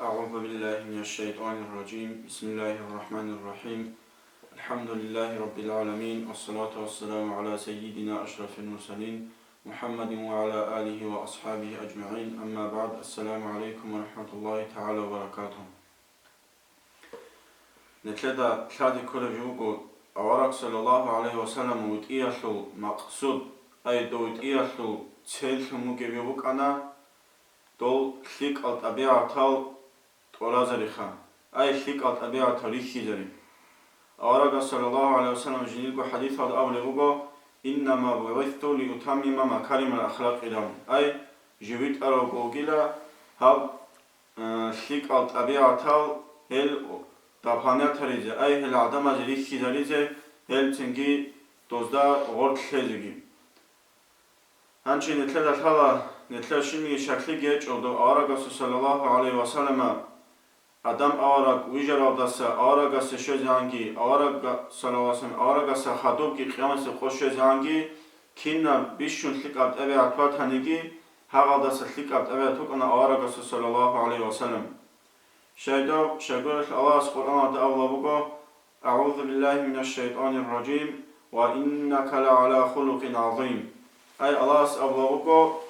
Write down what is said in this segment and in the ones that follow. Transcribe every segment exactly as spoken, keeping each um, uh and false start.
أعوذ بالله من الشيطان الرجيم. بسم الله الرحمن الرحيم. الحمد لله رب العالمين، والصلاة والسلام على سيدنا أشرف المرسلين، محمد وعلى آله وأصحابه أجمعين. أما بعد. السلام عليكم ورحمة الله تعالى وبركاته. Нилъеда лъазе кколеб жо буго, авараг саллаллагьу гӀалайгьи ва саллам витӀиялъул макъсуд, ай дов витӀиялъул цел лъун вугев жо букӀана, дол лъикӀал тӀабигӀатал тӀолазариха, ай лъикӀал тӀабигӀатал рихьизари. Аварагас саллаллагьу гӀалайгьи ва саллам жиндирго хӀадисалда абулеб буго: «Иннама бугӀисту лиутаммима макаримал ахлакъи», ай жив витӀарав вугила гьаб лъикӀал тӀабигӀатал гьел дополнять гьаризе, ай гьел гӀадамазе рихьизаризе, гьел цинги дозда гъорлъ лъезеги. Гьанже нилъеда лъала, нилъер щибниги щаклъиги гьечӀо, дов аварагасул саллаллагьу гӀалайгьи ва саллама Адам авараг вижаралдаса аварагасе щвезегӀанги, авараг, саллаллагьу гӀалайгьи ва саллам, аварагасда хадубги къиямасеб къо щвезегӀанги, кинаб бищун лъикӀаб тӀабигӀат батаниги, гьагъалдаса лъикӀаб тӀабигӀат букӀана аварагасул саллаллагьу гӀалайгьи ва саллам. Щайдал, щайгурелъул Аллагьас Къуръаналда абулеб буго: «أعوذ بالله من الشيطان الرجيم، وإنك لعلى خلق عظيم». Ай Аллагьас абулеб буго,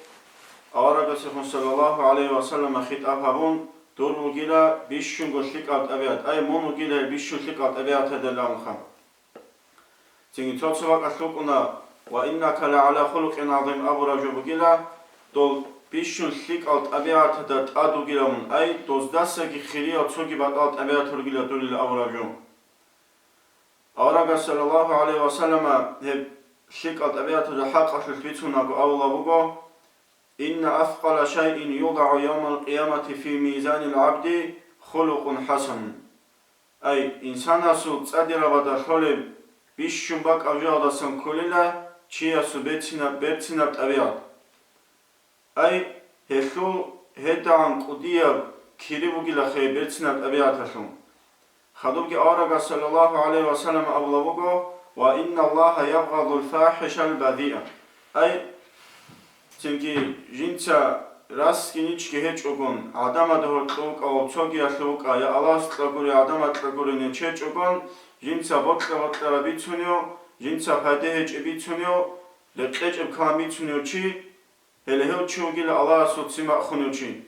аварагасехун саллаллагьу гӀалайгьи ва саллама хитӀаб гьабун, дур вугила бищунго лъикӀаб тӀабигӀат, ай мун вугила бищун лъикӀаб тӀабигӀаталда лагъунха. Цинги цо-цо бакӀалъ букӀуна: «Ва иннака лагӀала хулукъин гӀазим» абураб жо бугила, дол бищун лъикӀал тӀабигӀаталда тӀад вугилан, ай, доздасаги хириял цоги батӀал тӀабигӀат ругила дулил абураб жо. Аварагас саллаллагьу гӀалайгьи ва саллама гьеб лъикӀал тӀабигӀаталда хӀакъалъулъ бицунаго абулеб буго: «Инна аскъала шайин юдагӀу явмал къиямати фи мизанил гӀабди хулукъун хӀасан». Ай, инсанасул цӀадирабада лъолеб бищун бакӀаб жоялдасан кколила чиясул берцинаб, берцинаб тӀабигӀат. Ай, гьелъул гьедагӀан кӀудияб кири бугилахъе берцинаб тӀабигӀаталъул. Хадубги аварагас саллаллагьу гӀалайгьи ва саллам абулеб буго: «Ва инналлагьа ябгъадул фахӀишал базиа». Ай, цинги жинца расги ничги гьечӀогун, гӀадамазда гьоркьов вукӀа ва цогиялъув вукӀа, я Аллагьас кьагури, гӀадамаз кьагури нечечӀогун, жинца бокьа-бокьараб бицунев, жинца пайда гьечӀеб бицунев, рекъечӀеб калам бицунев чи, гьеле гьев чи вугила Аллагьасул ццин бахъунев чи.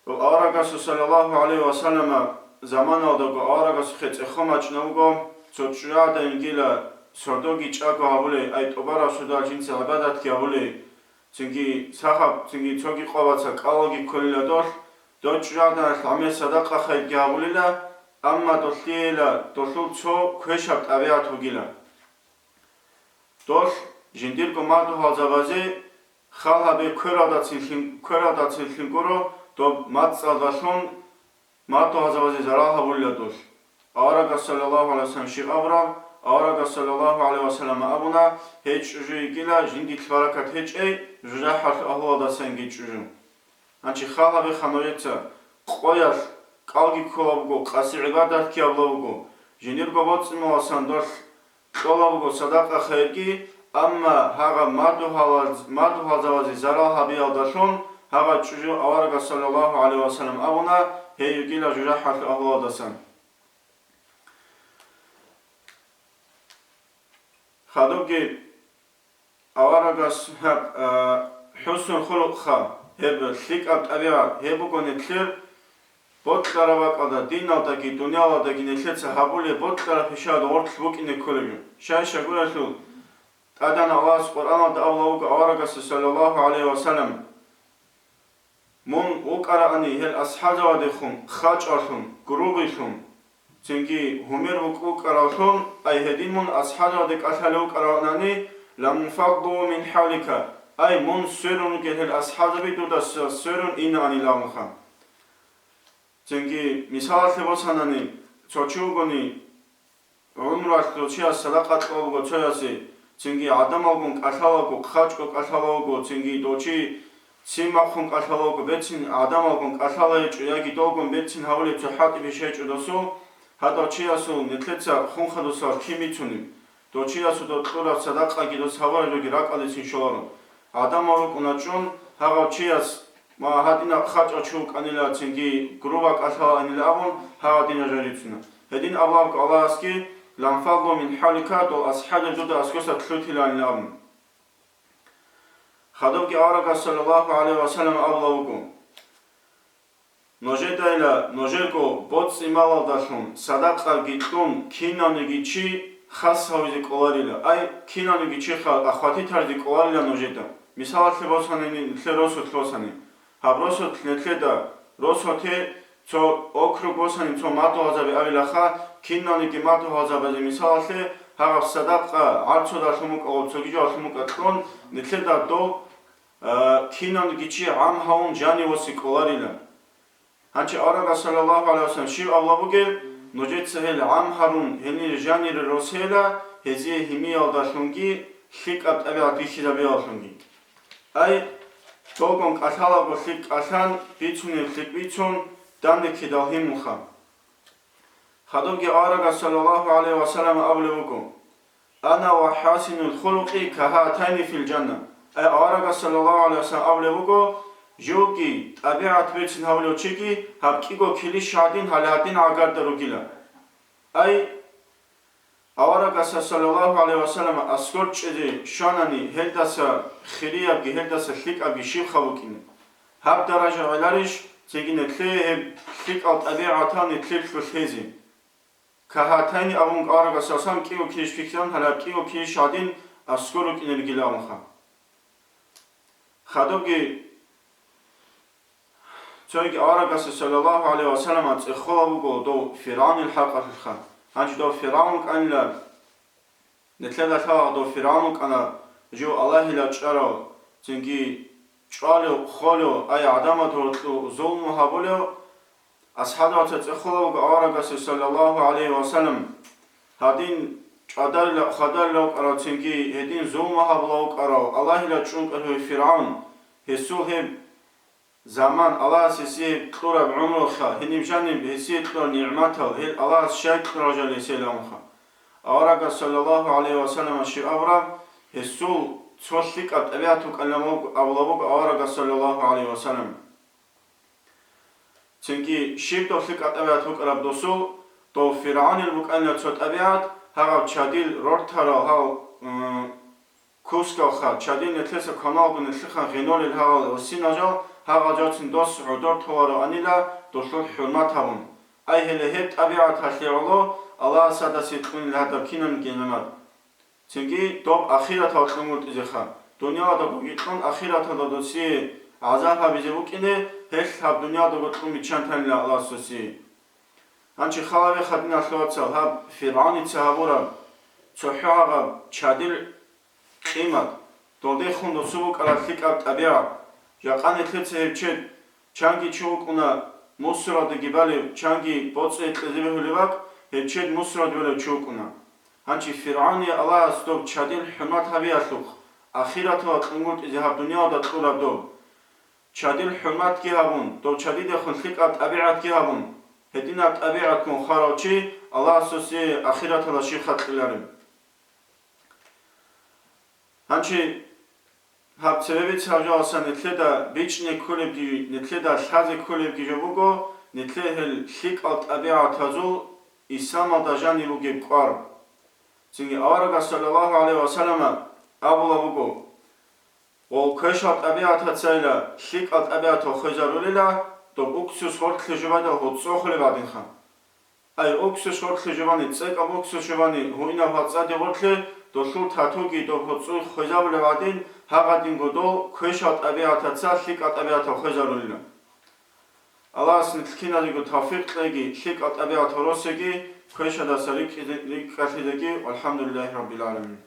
Аварагасул саллаллагьу гӀалайгьи ва саллама заманалдаго аварагасухъе цӀехон бачӀунеб буго, цо чӀужугӀадан йигила сордоги чӀаго гьабулей, ай тӀубараб сордоялъ жинца гӀибадатги гьабулей, цинги сахаб, цинги цоги къо бацал кӀалалги кколила долъ, дой чӀужугӀаданалъ гӀемер садакъа-хайрги гьабулила, амма долъейила долъул цо квешаб тӀабигӀат бугила. Долъ жиндирго мадугьалзабазе хал гьабе квералдацин лъин-, квералдацин лъин гуро доб мацӀалдалъун мадугьалзабазе зарал гьабулила долъ. Аварагас саллаллагьу гӀалайгьи ва саллам щиб абураб, аварагас саллаллагьу гӀалайгьи ва саллам абуна: «Гьей чӀужу йигила жиндилъ баракат гьечӀей, жужахӀалъул агьлуялдасанги чӀужу». Гьанже хал гьабе хануреца, къоялъ кӀалги ккола буго, къаси гӀибадатги гьабула буго, жиндирго боцӀи-маласан долъ кьола буго садакъа-хайрги, амма гьагъаб мадугьалаз-, мадугьалзабазе зарал гьабиялдалъун гьагъа чӀужу аварагас саллаллагьу гӀалайгьи ва саллам абуна, гьей йигила жужахӀалъул агьлуялдасан. Хадубги аварагас гьаб, а, хӀусул хулукъха, гьеб лъикӀаб тӀабигӀат, гьеб буго нилъер бокьараб бакӀалда, диналдаги дунялалдаги нилъеца гьабулеб бокьараб хӀишаялда гъорлъ букӀине кколеб жо. Щай-щай гурелъул, ТӀадегӀан Аллагьас Къуръаналда абулеб буго аварагасда, саллаллагьу гӀалайгьи ва саллам: «Мун вукӀараани гьел асхӀабзабаздехун хачӀалъун, грубыйлъун, цинги гьумер вукӀ-, вукӀаравлъун, ай гьедин мун асхӀабзабазде кӀалъалев вукӀаравани, ламунфадду мин хӀавлика, ай мун сверун ругел гьел асхӀабзаби дудаса сверун инаани лагъунха». Цинги мисалалъе босанани, цо чи вугони, гӀумруялъ дов чияс садакъа кьола буго цоясе, цинги гӀадамалгун кӀалъалаго, хъачӀго кӀалъала вуго, цинги дов чи ццин бахъун кӀалъала вуго, берцин гӀадамалгун кӀалъала гьечӀо, яги долгун берцин гьавулеб цо хӀалтӀи бищ гьечӀо досул, гьадав чиясул нилъеца хун хадусал кин бицунеб? Дов чиясул дов кьураб садакъаги дос гьавураб жоги ракӀалдецин щоларо. ГӀадамал рукӀуна чӀун, гьагъав чияс ма гьадинаб хачӀав чи вукӀанила, цинги груба кӀалъалаанила абун, гьагъадинаб жо рицуна. Гьедин абулеб буго Аллагьасги: «Ланфадду мин хӀавлика», дол асхӀабзаби дуда аскӀоса лъутилаанила абун. Хадубги аварагас, саллаллагьу гӀалайгьи ва саллам, абулеб буго: Нужедайила нужерго боцӀи-малалдалъун садакъаги кьун кинавниги чи хас гьавизе кӀоларила, ай, кинавниги чи ха-, ахватитаризе кӀоларила нужеда. Мисалалъе босани, нилъер росулъ босани. Гьаб росулъ нилъеда, росулъе цо округ босани, цо мадугьалзаби абилаха, кинавниги мадугьалзабазе, мисалалъе, гьагъаб садакъа гӀарцудалъун букӀа ва цоги жоялъун букӀа кьун, нилъеда дов, а, кинавниги чи гӀам гьавун жанив восе кӀоларила. Гьанчи аварагас, саллаллагьу гӀалайгьи ва саллам, щиб абулеб бугеб: нужеца гьел гӀам гьарун, гьенир жанире росейила, гьезие гьимиялдалъунги лъикӀаб тӀабигӀат бихьизабиялдалъунги. Ай, догун кӀалъалаго лъикӀ кӀалъан, бицунеб лъикӀ бицун, данде ккедал гьимунха. Хадубги аварагас, саллаллагьу гӀалайгьи ва саллам, абулеб буго: «Ана ва хӀасинул хулукъи кагьатайни фил жанна». Ай, аварагас, саллаллагьу гӀалайгьи ва саллам, абулеб буго: «Живги тӀабигӀат берцин гьавулев чиги гьаб кӀиго килищ гӀадин гьале гьадин гӀагарда ругила». Ай, аварагасда, саллаллагьу гӀалайгьи ва саллам, аскӀор чӀезе щванани, гьелдаса хириябги, гьелдаса лъикӀабги щибха букӀине? Гьаб даража гӀеларищ цинги нилъее гьеб лъикӀал тӀабигӀатал нилъер лъугьизе? Кагьатайни абун аварагас, саллаллагьу гӀалайгьи ва саллам, кӀиго килищ бихьизабун, гьале гьаб кӀиго килищ гӀадин аскӀор рукӀине ругила абунха. Хадубги цоги аварагасда, саллаллагьу гӀалайгьи ва саллам, цӀехолеб буго дов ФиргӀавнил хӀакъалъулъха. Гьанже дов ФиргӀавн вукӀанила, нилъеда лъала дов ФиргӀавн вукӀана, жив Аллагьила чӀарав, цинги чӀвалев, холев, ай гӀадамазда гьоркьоб зулму гьабулев. АсхӀабзабаца цӀехолеб буго аварагасда, саллаллагьу гӀалайгьи ва саллам, гьадин чӀвадарила, хвадарила вукӀарав, цинги гьедин зулму гьабулев вукӀарав Аллагьила чӀунтӀарав ФиргӀавн. Гьесул гьеб заман, Аллагьас гьесие кьураб гӀумруха, гьениб жаниб гьесие кьураб нигӀматал, гьел Аллагьас щай кьурал жал гьесие лагьунха. Аварагас, саллаллагьу гӀалайгьи ва саллам, щиб абураб, гьесул цо лъикӀаб тӀабигӀат букӀана абулеб буго аварагас, саллаллагьу гӀалайгьи ва саллам. Цинги щиб дов лъикӀаб тӀабигӀат букӀараб досул, дов ФиргӀавнил букӀанила цо тӀабигӀат, гьагъаб чадил рортарал гьав, м, кускалха, чадил нилъеца кваналго нилъехъан гъенолел гьагъал гӀурсинал жал, гьагъал жалцин дос гӀодор толароанила долъул хӀурмат гьабун. Ай, гьеле гьеб тӀабигӀат гьалъе гӀоло Аллагьас гьадасие кьунила гьадаб кинабниги нигӀмат. Цинги доб ахиратал кьунгутӀизеха. Дуниялалдаго кьун ахираталда досие гӀазаб гьабизе букӀине, гьелъ гьаб дуниялалдаго кьун биччан танила Аллагьас досие. Гьанчи халаве, хадиналъул вацал, гьаб ФиргӀавница гьабураб цохӀо гьагъаб чадил къимат, долдехун досул букӀараб лъикӀаб тӀабигӀат. Жакъа нилъеца гьеб чед, чанги чи вукӀуна мусуралдеги балев, чанги боцӀи кьезе бегьулев вакӀ, гьеб чед мусуралде балев чи вукӀуна. Гьанчи ФиргӀавние Аллагьас доб чадил хӀурмат гьабиялъухъ, ахираталда кьунгутӀизе гьаб дуниялалда кьураб доб. Чадил хӀурматги гьабун, дов чадидехун лъикӀаб тӀабигӀатги гьабун, гьединаб тӀабигӀатгун хварав чи Аллагьас досие ахираталда щиб халкъилареб. Гьанчи гьаб цебе бицараб жоялдаса нилъеда бичӀчӀизе кколебги, нилъеда лъазе кколебги жо буго, нилъее гьел лъикӀал тӀабигӀатазул исламалда жаниб бугеб кӀвар. Цинги аварагас, саллаллагьу гӀалайгьи ва саллам, абулеб буго: Гъол квешал тӀабигӀатацайила лъикӀал тӀабигӀатал хвезарулила, доб уксус гъоркье жубадал гьоцӀо холеб гӀадинха. Ай, уксус гъоркье жубани, цӀекӀаб уксус жубани, гьуинаб гьоцӀаде гъоркье, долъул татуги доб гьоцӀо хвезабулеб гӀадин, гьагъадинго дол квешал тӀабигӀатаца лъикӀал тӀабигӀатал хвезарулила. Аллагьас нилъ киназего тавфикъ кьеги, лъикӀал тӀабигӀат гьоросеги, квешалдаса рикӀкӀизе-, рикӀкӀалъизеги. ВалхӀамдулиллагьи раббил гӀаламин.